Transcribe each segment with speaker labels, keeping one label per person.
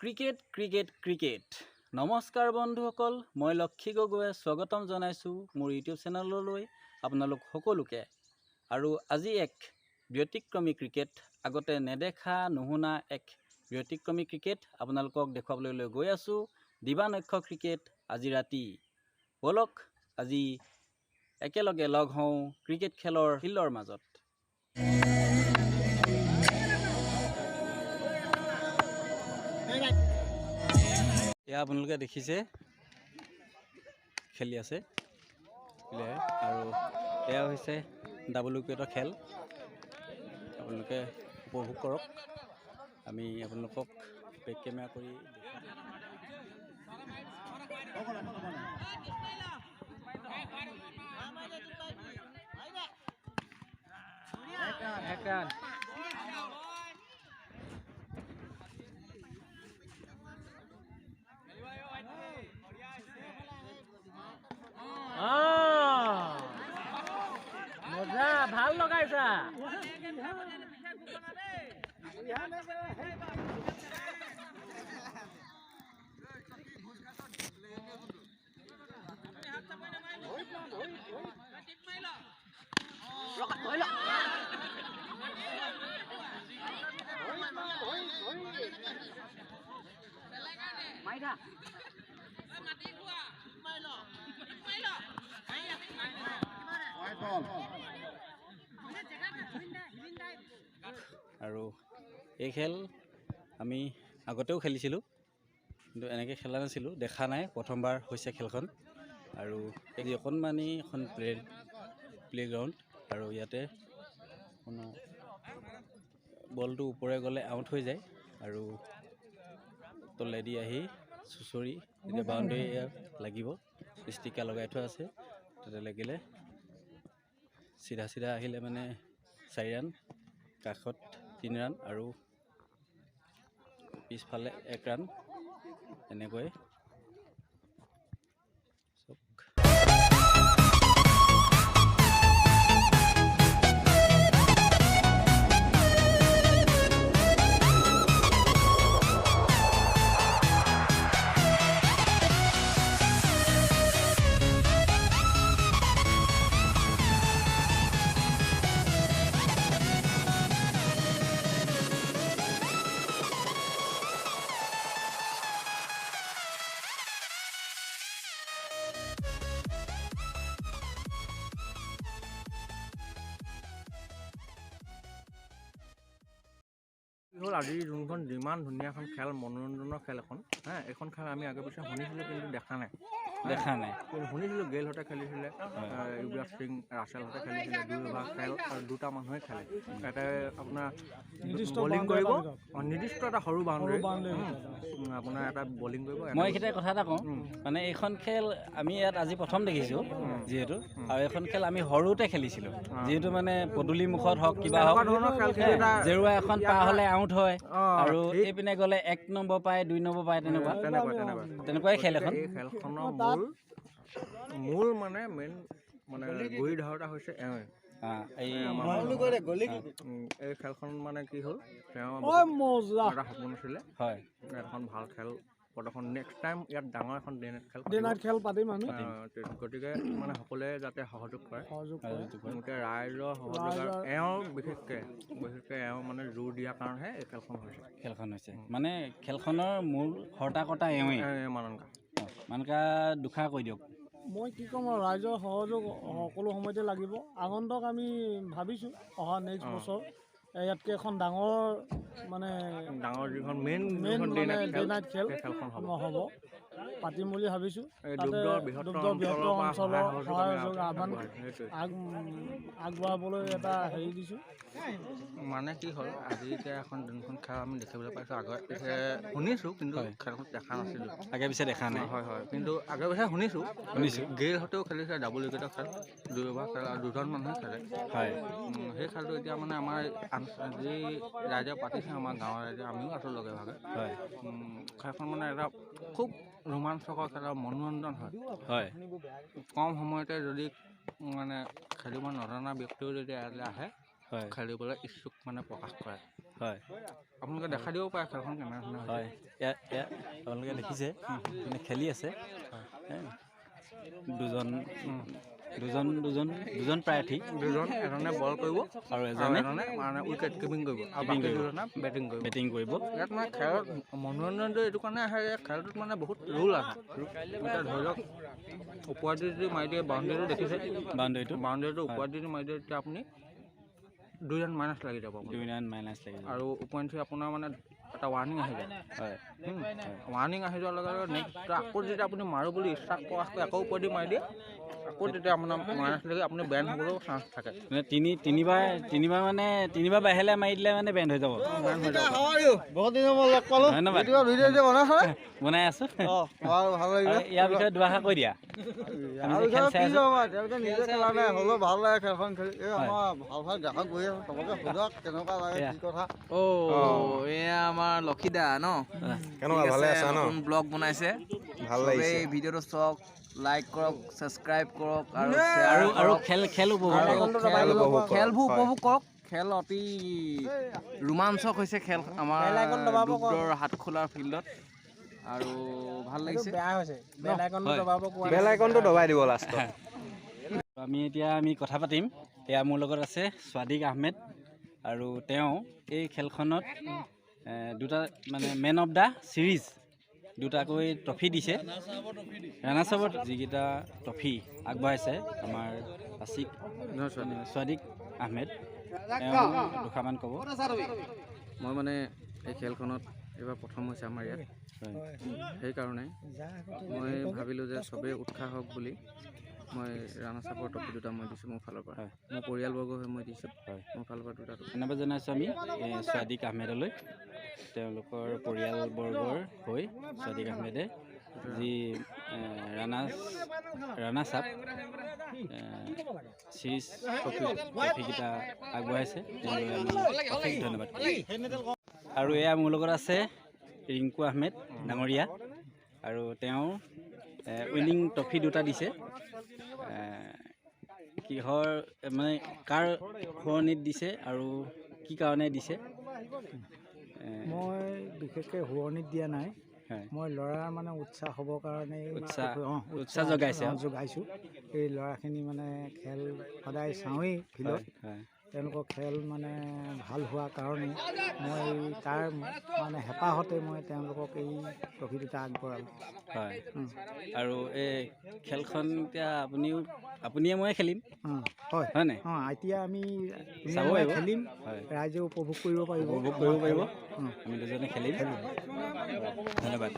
Speaker 1: Cricket cricket cricket. নমস্কাৰ বন্ধুসকল, মই লক্ষী গগৈয়ে স্বাগতম জনাইছোঁ মোৰ ইউটিউব চেনেললৈ আপোনালোক সকলোকে। আৰু আজি এক ব্যতিক্ৰমী ক্ৰিকেট, আগতে নেদেখা নুশুনা এক ব্যতিক্ৰমী ক্ৰিকেট আপোনালোকক দেখুৱাবলৈ লৈ গৈ আছোঁ। দিবানক্ষ ক্ৰিকেট আজি ৰাতি। ব'লক আজি একেলগে লগ হওঁ ক্ৰিকেট খেলৰ ফিল্ডৰ মাজত। এয়া আপোনালোকে দেখিছে খেলি আছে প্লেয়াৰ, আৰু এয়া হৈছে ডাবল উইকেটৰ খেল। আপোনালোকে উপভোগ কৰক, আমি আপোনালোকক বেক কেমেৰা কৰি দেখুৱাম। মজা, ভাল লগাইছা। আৰু এই খেল আমি আগতেও খেলিছিলোঁ, কিন্তু এনেকৈ খেলা নাছিলোঁ, দেখা নাই, প্ৰথমবাৰ হৈছে খেলখন। আৰু এই অকণমানি এখন প্লে'গ্ৰাউণ্ড, আৰু ইয়াতে কোনো বলটো ওপৰে গ'লে আউট হৈ যায় আৰু তলেদি আহি চুঁচৰি যেতিয়া বাউণ্ডেৰী লাগিব, ষ্টিকাৰ লগাই থোৱা আছে, তাতে লাগিলে চিধা চিধা আহিলে মানে 4 ৰান, কাষত 3 ৰান আৰু পিছফালে 1 ৰান, এনেকৈ।
Speaker 2: হ'ল আজি যোনখন যিমান ধুনীয়া এখন খেল, মনোৰঞ্জনৰ খেল এখন, হা, এইখন খেল আমি আগে পিছে শুনিছিলোঁ কিন্তু দেখা নাই। কিন্তু শুনিছিলোঁ গেইলহঁতে খেলিছিলে, যুৱৰাজ সিং ৰাছেলহঁতে খেলিছিলে, 2 অভাৰ খেল আৰু দুটা মানুহে খেলে, এটাই আপোনাৰ বলিং কৰিব, নিৰ্দিষ্ট এটা সৰু বাউণ্ডেৰী, আপোনাৰ এটা বলিং কৰিব।
Speaker 1: মই এইখিনিতে কথা এটা কওঁ, মানে এইখন খেল আমি ইয়াত আজি প্ৰথম দেখিছোঁ যিহেতু, আৰু এইখন খেল আমি সৰুতে খেলিছিলোঁ, যিহেতু মানে পদূলি মুখত হওক কিবা হওক, জেৰুৱা এখন পাৰ হ'লে আউট হয় আৰু এইপিনে গ'লে 1 নম্বৰ পায়, 2 নম্বৰ পায়, তেনেকুৱা তেনেকুৱাই খেল এখন।
Speaker 2: এই খেলখনৰ মূল মানে মেইন মানে গুৰি ধৰোঁতা হৈছে এওঁৱে। এই খেলখন মানে কি হ'ল, তেওঁ এটা সপোন আছিলে,
Speaker 1: হয়,
Speaker 2: এখন ভাল খেল প্ৰদৰ্শন, নেক্সট টাইম ইয়াত ডাঙৰ এখন ডে নাইট খেল,
Speaker 3: ডে নাইট খেল পাতিম আমি।
Speaker 2: গতিকে মানে সকলোৱে যাতে সহযোগ কৰে, গতিকে ৰাইজৰ সহযোগ, এওঁ বিশেষকৈ এওঁ মানে জোৰ দিয়াৰ কাৰণেহে এই খেলখন হৈছে।
Speaker 1: খেলখন হৈছে মানে খেলখনৰ মূল হৰ্তা কৰ্তা এওঁৱেই।
Speaker 2: মানকা
Speaker 1: মানকা দুষাৰ কৈ দিয়ক।
Speaker 3: মই কি ক'ম, ৰাইজৰ সহযোগ সকলো সময়তে লাগিব। আগন্তুক আমি ভাবিছোঁ অহা নেক্সট বছৰ ইয়াতকৈ এখন ডাঙৰ মানে
Speaker 2: ডাঙৰ যিখন মেইন
Speaker 3: মানে ডে নাইট খেল হ'ব পাতিম বুলি ভাবিছোঁ। দুগ্ধ বৃহত্তৰ অঞ্চলৰ সহযোগ আহ্বান আগবঢ়াবলৈ এটা হেৰি দিছোঁ।
Speaker 2: মানে কি হ'ল, আজি এতিয়া এখন যোনখন খেল আমি দেখিবলৈ পাইছোঁ, আগে পিছে শুনিছোঁ কিন্তু খেলখন দেখা নাছিলোঁ,
Speaker 1: আগে পিছে দেখা নাই।
Speaker 2: হয় হয়, কিন্তু আগে পিছে শুনিছোঁ। গেইলহঁতেও খেলিছে ডাবল উইকেটৰ খেল, 2 অভাৰ খেল আৰু দুজন মানুহে খেলে।
Speaker 1: হয়,
Speaker 2: সেই খেলটো এতিয়া মানে আমাৰ যি ৰাইজে পাতিছে, আমাৰ গাঁৱৰ ৰাইজে, আমিও আছোঁ লগে ভাগে।
Speaker 1: হয়,
Speaker 2: খেলখন মানে এটা খুব ৰোমাঞ্চকৰ খেল আৰু মনোৰঞ্জন হয়।
Speaker 1: হয়,
Speaker 2: কম সময়তে যদি মানে খেলিব নজনা ব্যক্তিও যদি ইয়ালৈ আহে, খেলিবলৈ ইচ্ছুক মানে প্ৰকাশ কৰে।
Speaker 1: হয়,
Speaker 2: আপোনালোকে দেখা দিব পাৰে খেলখন কেনেধৰণে।
Speaker 1: হয়, ইয়াত আপোনালোকে দেখিছে মানে খেলি আছে দুজন দুজন দুজন দুজন প্ৰাৰ্থী,
Speaker 2: দুজন, এজনে বল কৰিব
Speaker 1: আৰু এজনে
Speaker 2: মানে উইকেট কিপিং কৰিব আৰু বাকী দুজনে বেটিং কৰিব। ইয়াত মানে খেলত মনোৰঞ্জনটো এইটো কাৰণে আহে যে খেলটোত মানে বহুত ৰুল আছে। এতিয়া ধৰি লওক ওপৰেদি যদি মাৰি দিয়ে, বাউণ্ডেৰীটো দেখিছে, বাউণ্ডেৰীটো ওপৰেদি যদি মাৰি দিয়ে তেতিয়া আপুনি 2 ৰান মাইনাছ লাগি যাব,
Speaker 1: 2 ৰান মাইনাছ লাগি যাব।
Speaker 2: আৰু ওপৰঞ্চি আপোনাৰ মানে এটা ৱাৰ্ণিং আহি যায়।
Speaker 1: হয়,
Speaker 2: ৱাৰ্ণিং আহি যোৱাৰ লগে লগে নেক্সট আকৌ যেতিয়া আপুনি মাৰোঁ বুলি ইচ্ছা প্ৰকাশ কৰি আকৌ ওপৰেদি মাৰি দিয়ে, আকৌ তেতিয়া আপোনাৰ মাইনাছ লাগি আপুনি বেণ্ড হ'বলৈও চান্স থাকে।
Speaker 1: মানে তিনিবাৰ মানে তিনিবাৰ বাহিৰলৈ মাৰি দিলে মানে বেণ্ড হৈ যাব।
Speaker 4: বহুত দিনৰ মূৰত লগ পালোঁ।
Speaker 1: ধন্যবাদ। বনাই আছোঁ। ইয়াৰ বিষয়ে দুআষাৰ কৈ দিয়া।
Speaker 4: তেওঁলোকে নিজে খেলা নাই হ'লেও ভাল লাগে খেলখন খেলি। এই আমাৰ ভাল ভাল গ্ৰাহক বহি আছে, চবকে সোধক কেনেকুৱা লাগে কি কথা।
Speaker 5: অ' এয়া আমাৰ লক্ষীদা ন,
Speaker 6: কেনেকুৱা ভালে আছা ন?
Speaker 5: নতুন ব্লগ বনাইছে,
Speaker 6: ভাল লাগিছে।
Speaker 5: এই ভিডিঅ'টো চাওক, লাইক কৰক, ছাবস্ক্ৰাইব কৰক আৰু
Speaker 1: আৰু খেল খেল উপভোগ কৰক,
Speaker 5: খেলবোৰ উপভোগ কৰক। খেল অতি ৰোমাঞ্চক হৈছে খেল আমাৰ দুগ্ধৰ হাতখোলাৰ ফিল্ডত, আৰু ভাল লাগিছে।
Speaker 6: বেল আইকনটো দবাই দিব লাষ্টত।
Speaker 1: আমি এতিয়া কথা পাতিম। এয়া মোৰ লগত আছে স্বাদিক আহমেদ, আৰু তেওঁ এই খেলখনত দুটা মানে মেন অফ the series দুটাকৈ ট্ৰফি দিছে। ৰাণাৰ্ছ আপত যিকেইটা ট্ৰফি আগবঢ়াইছে আমাৰ আছিক স্বাদিক আহমেদ, তেওঁ দুষাৰমান ক'ব।
Speaker 7: মই মানে এই খেলখনত এইবাৰ প্ৰথম হৈছে আমাৰ ইয়াত, সেইকাৰণে মই ভাবিলোঁ যে চবেই উৎসাহ হওক বুলি মই ৰাণাৰ্ছ আপৰ ট্ৰফি দুটা মই দিছোঁ মোৰ ফালৰ পৰা, মোৰ পৰিয়ালবৰ্গ হৈ মই দিছোঁ মোৰ ফালৰ পৰা দুটা।
Speaker 1: ধন্যবাদ জনাইছোঁ আমি স্বাদিক আহমেদলৈ, তেওঁলোকৰ পৰিয়ালবৰ্গৰ হৈ স্বাদিক আহমেদে যি ৰাণাৰ্ছ আপ চিৰিজ ট্ৰফিকেইটা আগবঢ়াইছে, তেওঁলোকে আমি অশেষ ধন্যবাদ। আৰু এয়া মোৰ লগত আছে ৰিংকু আহমেদ ডাঙৰীয়া, আৰু তেওঁ উইনিং ট্ৰফি দুটা দিছে। কিহৰ মানে কাৰ সোঁৱৰণিত দিছে আৰু কি কাৰণে দিছে?
Speaker 8: মই বিশেষকৈ সোঁৱৰণিত দিয়া নাই, মই ল'ৰাৰ মানে উৎসাহ হ'বৰ কাৰণে
Speaker 1: উৎসাহ
Speaker 8: যোগাইছোঁ। এই ল'ৰাখিনি মানে খেল সদায় চাওঁৱেই ফিল্ডত, তেওঁলোকৰ খেল মানে ভাল হোৱাৰ কাৰণে মই তাৰ মানে হেঁপাহতে মই তেওঁলোকক এই ট্ৰফি দুটা আগবঢ়ালোঁ।
Speaker 1: হয়, আৰু এই খেলখন এতিয়া আপুনিয়ে ময়ে খেলিম।
Speaker 8: হয়
Speaker 1: হয় নাই?
Speaker 8: অঁ, এতিয়া আমি খেলিম, ৰাইজে উপভোগ কৰিব পাৰিব।
Speaker 1: উপভোগ কৰিব পাৰিব, আমি দুজনে খেলিম। ধন্যবাদ।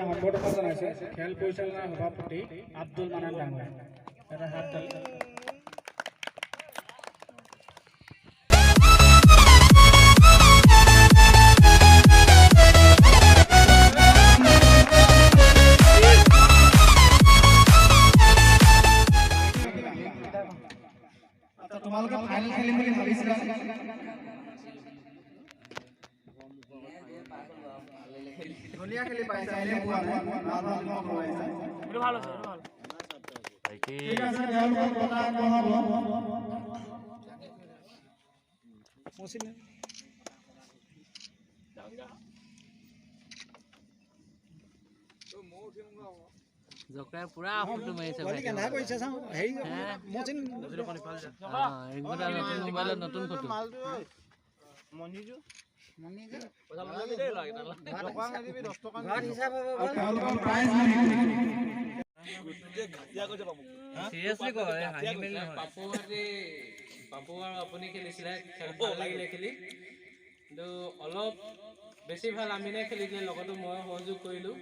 Speaker 9: সম্বৰ্ধনা জনাইছে খেল পৰিচালনাৰ সভাপতি আব্দুল মানান ডাঙৰীয়া। এটা হাত তালি। তোমালোকে ফাইনেল খেলিম বুলি ভাবিছিলা? ধুনীয়া খেলি পাইছা, এনে পোৱা নাই, ভাল ভাল খোৱাইছা। ঠিক আছে, তেওঁলোকক বঁটা আগবঢ়াব।
Speaker 7: জকাই পুৰা ফটো মাৰিছে ভাই। নতুন মোবাইলত নতুন ফটো। পাপু আৰু আপুনি খেলিছিলে, খেল ভাল লাগিলে খেলি, কিন্তু অলপ বেছি ভাল আমিনে খেলি দিলে, লগতো মই সহযোগ কৰিলোঁ।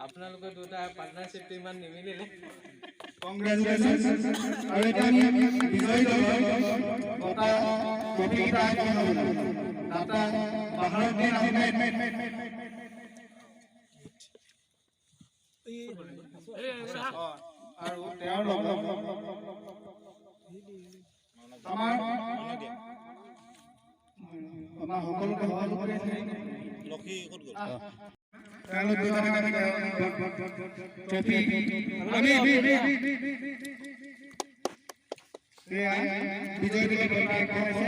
Speaker 7: আপোনালোকৰ দুটা পাৰ্টনাৰশ্বিপটো ইমান নিমিলিলে।
Speaker 9: আৰু এতিয়া আমি বিজয়ী দলৰ বঁটা ট্ৰফিকেইটা আগবঢ়াব। দাতা বাহাৰুদ্দিন আহমেদ। আৰু তেওঁৰ লগত আমাৰ আমাৰ সকলোকে সহযোগ কৰিছে। তেওঁলোক ট্ৰফি আমি বিজয়ী দলৰ বঁটা আগবঢ়াইছে।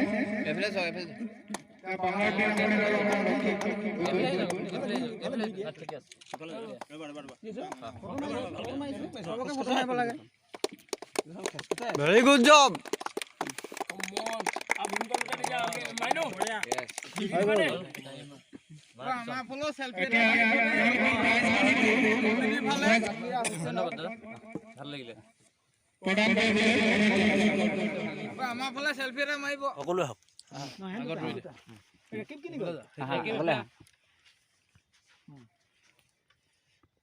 Speaker 6: Very good job.
Speaker 7: ভাল লাগিলে।
Speaker 1: সকলোৱে হওক।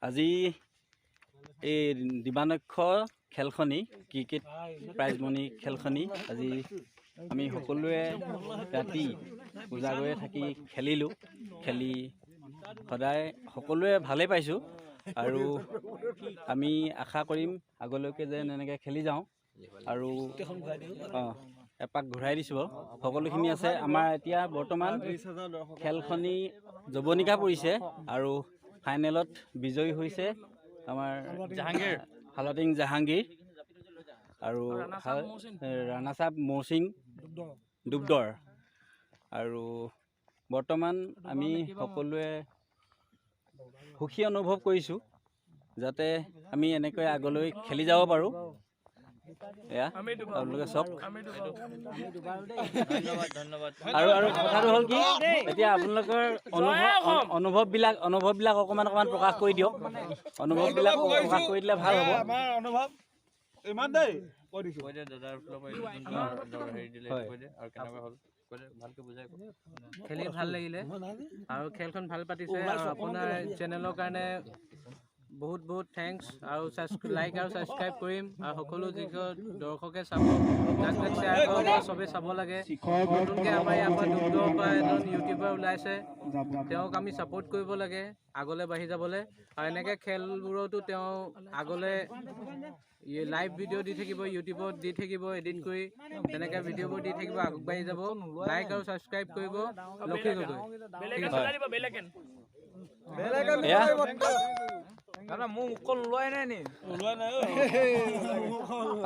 Speaker 1: আজি এই দিবানক্ষ খেলখনি, ক্ৰিকেট প্ৰাইজ মনি খেলখনি আজি আমি সকলোৱে ৰাতি উজাগৰে থাকি খেলিলোঁ। খেলি সদায় সকলোৱে ভালেই পাইছোঁ আৰু আমি আশা কৰিম আগলৈকে যেন এনেকৈ খেলি যাওঁ। আৰু অঁ এপাক ঘূৰাই দিছোঁ বাৰু, সকলোখিনি আছে। আমাৰ এতিয়া বৰ্তমান খেলখনি জৱনিকা পৰিছে আৰু ফাইনেলত বিজয়ী হৈছে আমাৰ জাহাংগীৰ, হালটিং জাহাংগীৰ আৰু ৰাণাচাপ মৌচিং দুবদৰ। আৰু বৰ্তমান আমি সকলোৱে সুখী অনুভৱ কৰিছোঁ যাতে আমি এনেকৈ আগলৈ খেলি যাব পাৰোঁ। এয়া আপোনালোকে চাওক। আৰু আৰু কথাটো হ'ল কি, এতিয়া আপোনালোকৰ অনুভৱবিলাক অকণমান অকণমান প্ৰকাশ কৰি দিয়ক। অনুভৱবিলাক প্ৰকাশ কৰি দিলে ভাল হ'ব।
Speaker 7: খেলি ভাল লাগিলে আৰু খেলখন ভাল পাতিছে। আৰু আপোনাৰ চেনেলৰ কাৰণে বহুত বহুত thanks. আৰু লাইক আৰু ছাবস্ক্ৰাইব কৰিম। আৰু সকলো যিসকল দৰ্শকে চাব, যাক যাক শ্বেয়াৰ কৰিব, চবেই চাব লাগে। নতুনকৈ আমাৰ ইয়াৰ পৰা দুগ্ধৰ পৰা এজন ইউটিউবাৰ ওলাইছে, তেওঁক আমি ছাপোৰ্ট কৰিব লাগে আগলৈ বাঢ়ি যাবলৈ। আৰু এনেকৈ খেলবোৰতো তেওঁ আগলৈ লাইভ ভিডিঅ' দি থাকিব, ইউটিউবত দি থাকিব, এডিট কৰি তেনেকৈ ভিডিঅ'বোৰ দি থাকিব, আগবাঢ়ি যাব। লাইক আৰু ছাবস্ক্ৰাইব কৰিব। লক্ষী গগৈ।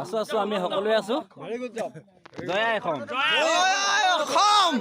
Speaker 1: আছো আছো, আমি সকলোৱে আছো। জয় আই অসম।
Speaker 4: অসম।